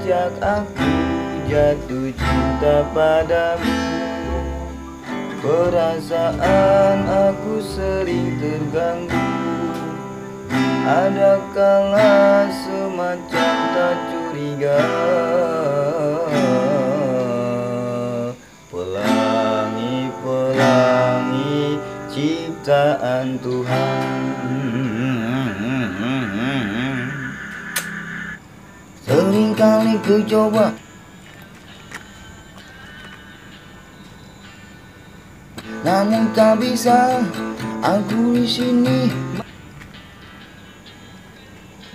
Sejak aku jatuh cinta padamu, perasaan aku sering terganggu. Ada kala semacam tak curiga. Pelangi-pelangi ciptaan Tuhan. Seringkali ku coba, namun tak bisa, aku di sini.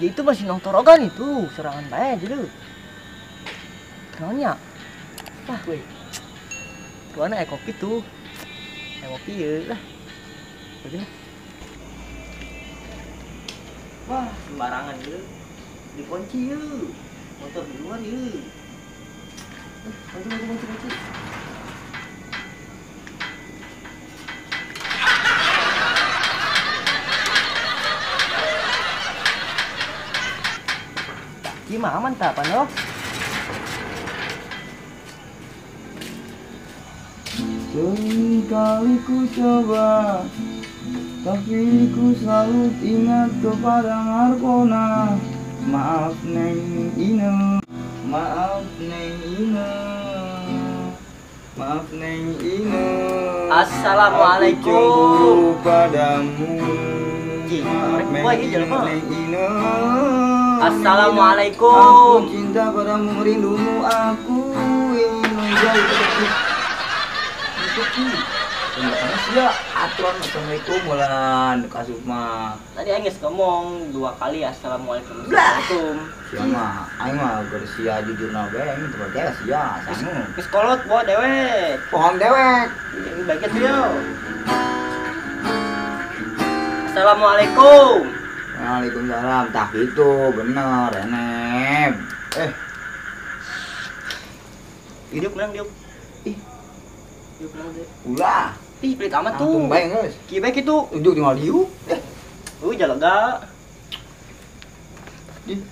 Ya itu masih nongtorogan itu, serangan bae jadi. Kenalnya? Wah, weh. Tuan air kopi tuh. Air kopi ya lah. Begini. Wah, sembarangan ya. Dikunci ya. Motor di luar ya. Kunci, kunci, kunci. Gimana mantap, no? Seringkali ku coba, tapi ku selalu ingat kepada Markona. Maaf Neng Ine, maaf Neng Ine, maaf Neng Ine. Assalamualaikum. Aku cemburu padamu. Maaf Neng Ine. Assalamualaikum. Aku cinta padamu, rindumu, aku ingin menjadi sia aturan assalamualaikum bulan kasup mah. Tadi aing geus ngomong 2 kali assalamualaikum. Assalamualaikum. Sia mah aing mah keur sia jujurna bae aing teu percaya sia sangu. Geus kolot bawa dewek. Pohon dewek. Ini baiknya sia. Assalamualaikum. Waalaikumsalam. Tah gitu bener enep. Hidup menang diuk. Ih. Diuk menang deh. Ulah. Ih, pelit amat tuh. Langsung bae geus. Kieu bae kitu. Unjuk tinggal diuk. Jalaga. Ih,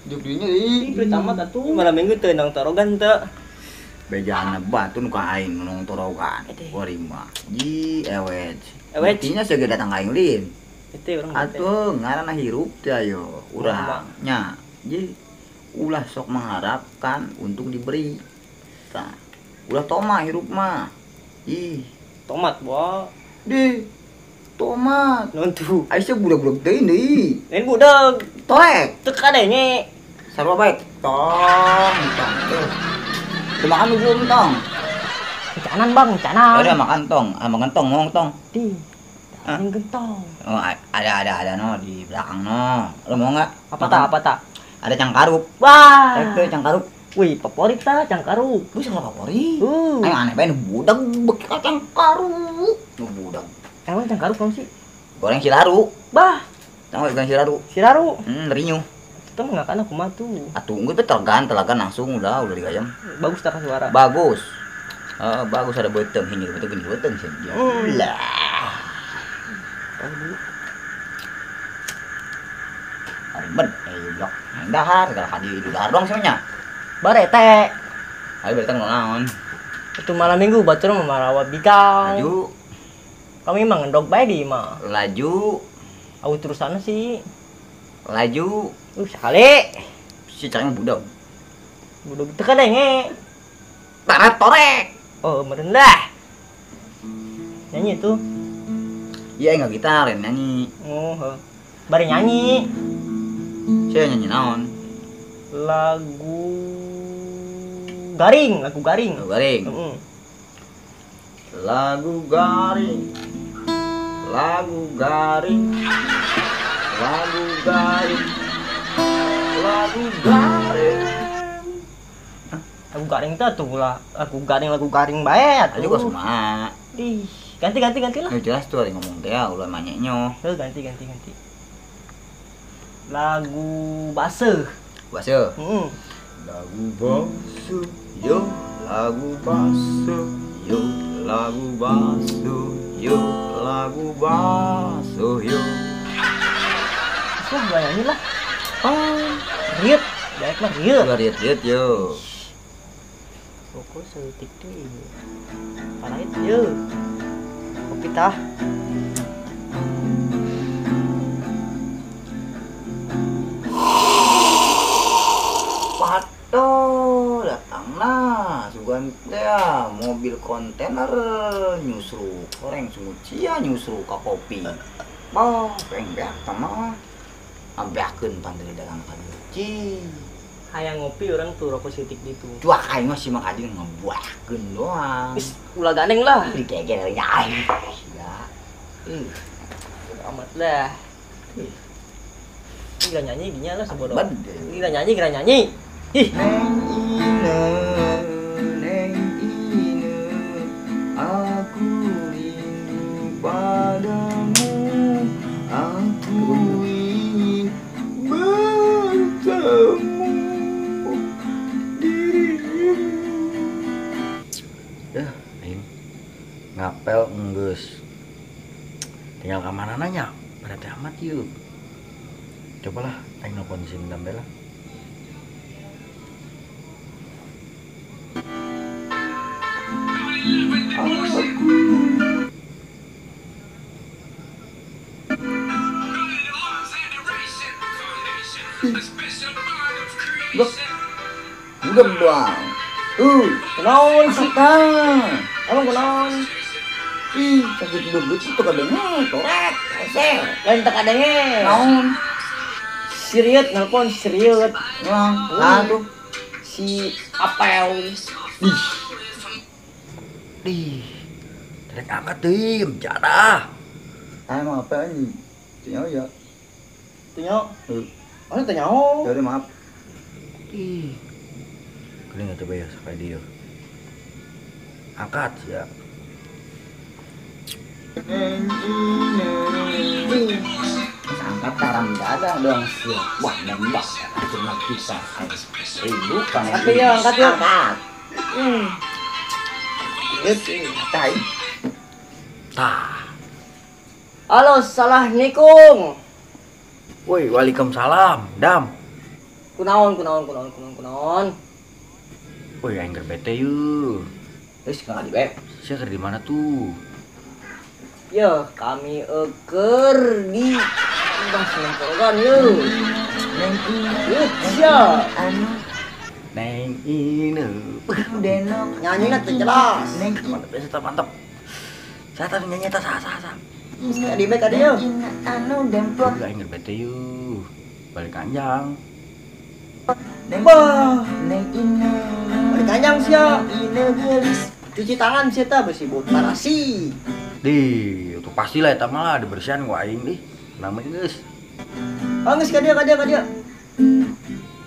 diuk dinya deui. Ih, pelit amat atuh. Malam minggu teu nang torogan teu. Bejana batu nu ka aing nang torogan. Kuari mah. Ji ewet. Ewet. Buktinya sia ge datang ka aing lin. Itu urang atuh ngaranna hirup teh ayo urang nya. Ji ulah sok mengharapkan untuk diberi. Tah. Ulah toma hirup mah. Ih, tomat boh. Di tomat. Nontu. Aisyah budak-budak teuing deui. Lain budak. Torek. Teu kadenge. Sarua bae. Tong, tong. Udah makan belum tong? Rencanan bang, rencanan. Udah makan tong, ah makan tong, ngomong tong. Di. Ini gentong. Oh, ada no di belakang no. Lo mau nggak? Apa tak? Apa tak? Ada cangkaruk. Wah. Itu cangkaruk. Wih, favorit ta cangkaruk. Lu salah favorit. Ayo aneh banget budak beki cangkaruk. Nu budak. Emang cangkaruk kamu sih? Goreng silaru. Bah. Tahu goreng silaru? Silaru. Rinyuh. Itu mah ngakan aku mah tuh. Atuh geus telegan langsung udah digayam. Bagus tak suara? Bagus. Bagus ada beteng ini, beteng gini, beteng sih. Lah. Ribet, blok. Dahar, segala kali di dahar dong semuanya. Barete. Ayo barete naon? Itu malam minggu batur marawa bikang. Laju. Kami mah ngendog bae di mah. Laju. Aku terusan sih. Laju. Sekali. Si caranya budak. Budak teu kadenge. Tarat torek. Oh, merendah. Nyanyi itu. Iya, enggak gitar nyanyi. Oh, he. Bari nyanyi. Saya nyanyi naon? Lagu garing, lagu garing. Lagu garing. Lagu garing. Lagu garing. Lagu garing. Lagu garing. Lagu garing teh tuh lah, lagu garing bae atuh. Aja gua semua. Ih, ganti lah. Ya jelas tuh ada ngomong teh ulah manyeknya. Heuh, ganti. Lagu base. Base. Heeh. Lagu base, yo, lagu base, yo, lagu base, yo, lagu base, yo. Wah, gua nyanyi lah. Oh, riet. Baik mah ieu. Ulah riet-riet yo. Rokok seutik deui. Parahit ieu. Kopi tah. Pato datangna sugan teh mobil kontainer nyusruk koreng sungut cia nyusruk ka kopi. Bah, peng beak mah. Ambeakeun pan deui dagang ka dieu. Hayang ngopi orang tuh rokok seutik ditu. Cuak aing mah si Mang Adin ngebuakeun doang. Is ulah gandeng lah. Digeger nya aing. Sia. Amat lah. Gila nyanyi ginya lah sebodoh. Gila nyanyi, gila nyanyi. Ih. Neng Ine, Neng Ine, aku rindu padamu, aku ingin bertemu dirimu. Dah, aing ngapel enggeus. Tinggal ka mana nanya? Berarti amat yuk. Cobalah aing nelpon si Ndam lah. Loh, udah bang. Kunaon sih? Emang kunaon? Ih, sakit begut itu kadangnya, torek, hese. Lain tak kadangnya. Naon? Siriut nelpon siriut. Wah, aduh. Si Apel. Ih. Ih. Derek angkat deui, jadah. Emang apa ini? Tanya ya. Tanya. Oh, tanya. Ya udah maaf. Ih. Kali nggak coba ya sampai dia. Angkat ya. Angkat taram dada dong sih. Wah, nembak. Cuma kita. Rindu kan. Angkat ya, angkat ya. Angkat. Tai. Tah. Halo, assalamualaikum. Woi, waalaikumsalam, Dam. Kunaon, kunaon, kunaon, kunaon, kunaon. Woi, aing keur bete yeuh. Geus ka di bae. Sia keur di mana tuh? Yo, kami keur di Bang Senemporogan yeuh. Neng Ine, sia. Neng Ine. Denok. Nyanyina teu jelas. Neng mantep ya, mantep. Saya tadi nyanyi tas sah sah. Di bae ka dieu. Anu demplok. Aing keur bete yeuh. Balik kanjang. Bah, Neng Ine. Balik kanjang sia. Ine gelis. Cuci tangan sia tah besi bot parasi. Di, itu pastilah eta mah lah dibersihan ku aing dih. Nama geus. Oh, geus ka dieu ka dieu ka dieu.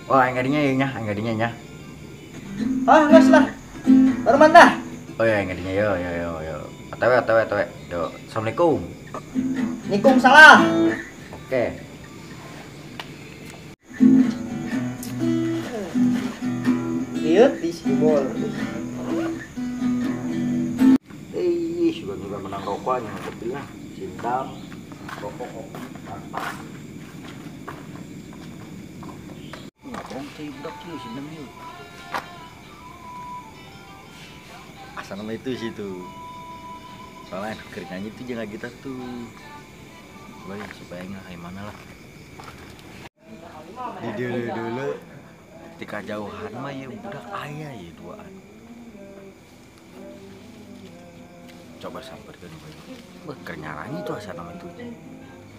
Wah, aing kadinya ye nya, aing kadinya nya. Ah, geus lah. Baru mantah. Oh ya, aing kadinya yo yo yo yo. Otw otw otw. Yo, assalamualaikum. Waalaikumsalam. Oke. Lihat di sibol. Ih, sudah menang rokoknya, kopi lah. Cinta, rokok kopi, mantap. Ngomong teh budak tuh sindam yuk. Asal nama itu sih tuh. Soalnya keur nyanyi tuh jangan gitar tuh. Coba ya supaya nggak kayak mana lah. Di dulu ketika jauhan mah ya budak ayah ya duaan. Coba samperkeun bae. Beuh keur nyaranyi tuh asal nama itu.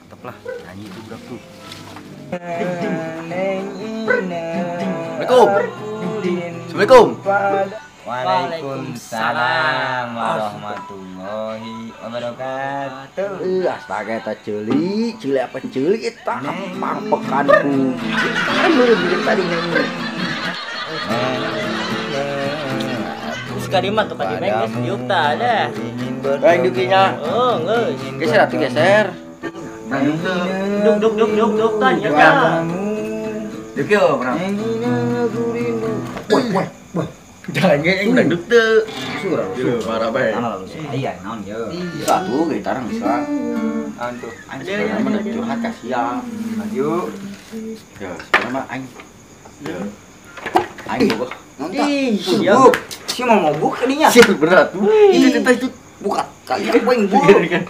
Tetep lah nyanyi itu budak tuh. Assalamualaikum. Assalamualaikum. Waalaikumsalam warahmatullahi wabarakatuh. Astaga eta ceuli, ceuli apa ceuli eta pangpekanku. Kan beureum tadi nyanyi. Terus ka dieu mah tuh ka dieu geus diuk tah dah. Aing diukinya. Oh, geus. Geser atuh geser. Duk duk duk duk duk tah nya tah. Duk yo, Bro. Woi, woi, woi. Jalan ge aing udah duk teu. Surah, parah bae. Iya, naon ye. Satu gitar bisa. Antuh, aing sebenarnya mah curhat ka sia. Maju. Ya, sebenarnya mah aing Aing bogoh. Nonton. Ih, si mau mabuk kadinya. Sih bener atuh. Itu teh itu buka kalian poing bu. Ini kan.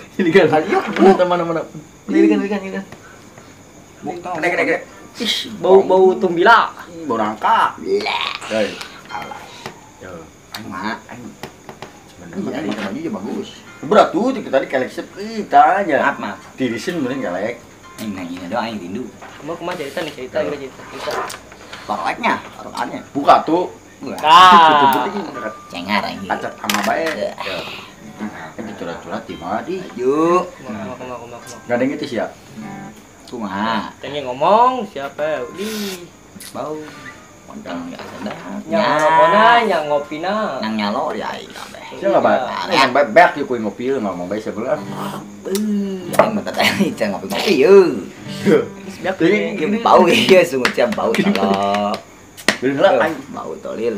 Mana. Ini kan. Buka. Gede. Ih, bau tumbila. Bau rangka. Hei. Alah. Yo, aing mah aing. Sebenarnya aing baju juga bagus. Berat tuh tadi kelek sepi tanya. Maaf. Tirisin mending kelek. Aing nanya doang aing rindu. Kumaha cerita nih cerita cerita. Parokannya. Buka tuh. Ah. Cengar aing. Acet sama bae. Ini curhat-curhat di mana di? Yuk. Kumaha. Enggak ada yang itu sih ya? Kumaha. Tanya ngomong siapa? Di bau. Kontang ya sedap. Nyang rokona, nyang ngopina. Nyang nyalo ya aing kabeh. Siapa bae? Yang bae bae kuy ngopi ngomong bae sebelah. Aing mah tadi can ngopi-ngopi yeuh. Jadi bau ieu sungut sia bau tolol. Bener lah aing bau tolil.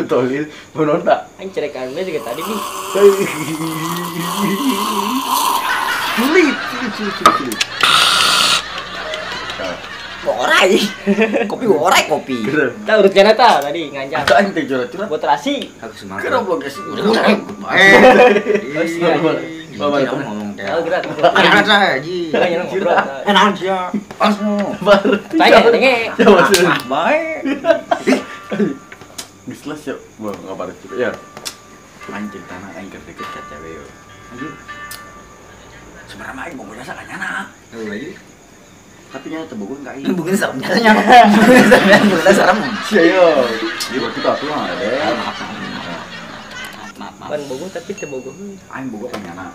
Tolil, bener tak? Aing cerekan we juga tadi nih. Sulit. Orai. Kopi orai kopi. Tah urutnya ta tadi nganjang. Atau aing teh curhat-curhat. Buat terasi. Aku semangat. Goblok sih. Ngomong teh. Oh, gerak. Enak aja. Enak aja. Langsung. Tanya tenge. Bae. Geus lah siap. Wah, ngabar ya. Aing ceritana aing keur deket ka cewek yo. Anjir. Sebenarnya aing bogoh jasa ka nyana. Heuh anjir. Tapi nyana teu bogoh ka aing. Bogoh serem nyana. Bogoh serem. Sia yo. Di waktu itu atuh mah deh. Maaf. Ban bogoh tapi teu bogoh. Aing bogoh ka nyana.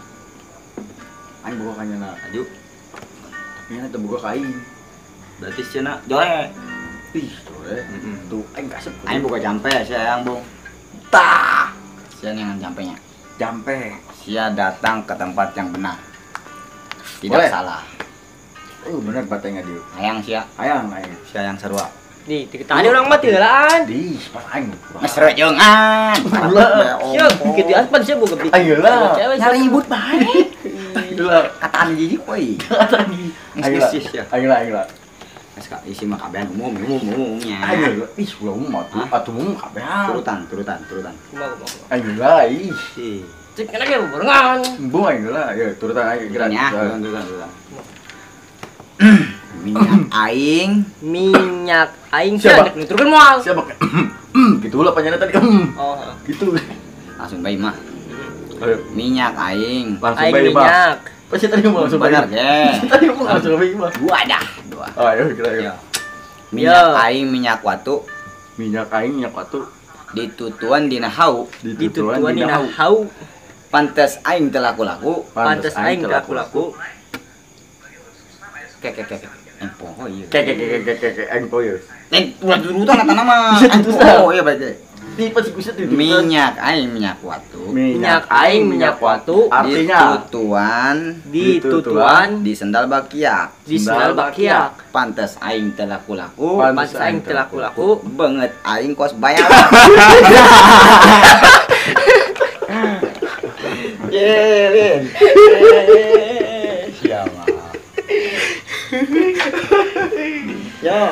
Aing bogoh ka nyana. Aju. Tapi nyana teu bogoh ka aing. Berarti cenah jore. Ih, jore. Tuh aing kasep. Aing boga jampe sia yang bung. Tah. Sia yang jampenya. Jampe. Sia datang ke tempat yang benar. Tidak boleh. Salah. Oh, bener batengnya dia. Hayang sia. Hayang aing. Sia yang sarua. Di tadi orang mah teulaan. Di, pas aing. Geus rejeungan. Sia kitu aspan sia boga beli. Aing lah. Nyaribut bae. Lah, kataan jijik we. Kataan jijik. Aing lah, aing lah. Geus isi mah kabehan umum-umumnya. Aing lah. Ih, ulah umum atuh. Atuh umum kabehan. Turutan. Kumaha. Aing lah, ih. Cek kana ge barengan. Embung aing lah. Ya, turutan aing gerak. Turutan. Minyak aing siapa? Nuturkeun moal. Siapa? Gitu lah panjangnya tadi. Oh, gitu. Langsung bae mah. Minyak aing. Langsung bae mah. Pasti tadi mau langsung bener ge. Tadi mau langsung bae mah. Dua dah, dua. Oh, ayo kira-kira. Minyak aing minyak watu. Minyak aing minyak watu. Ditutuan dina hau. Ditutuan dina hau. Pantes aing teu laku-laku. Pantes aing teu laku-laku. Kek. Aing poho ieu. Kek aing poho ieu. Neng ulah turutan eta nama. Aing poho ieu berarti. Di pasti kuset di minyak aing minyak watu. Minyak aing minyak watu. Artinya ditutuan di sendal bakiak. Di sendal bakiak. Pantes aing teu laku-laku. Pantes aing teu laku-laku. Beungeut aing kos bayar. Ye, siapa? Yo.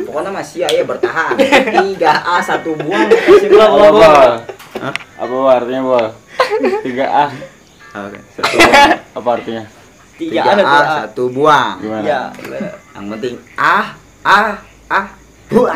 Pokoknya masih ya bertahan. 3A 1 buang kasih apa? Apa artinya, Bol? 3A. Oke. Apa artinya? 3A 1 buang. Gimana? Ya, gimana? Yang penting A A A buang.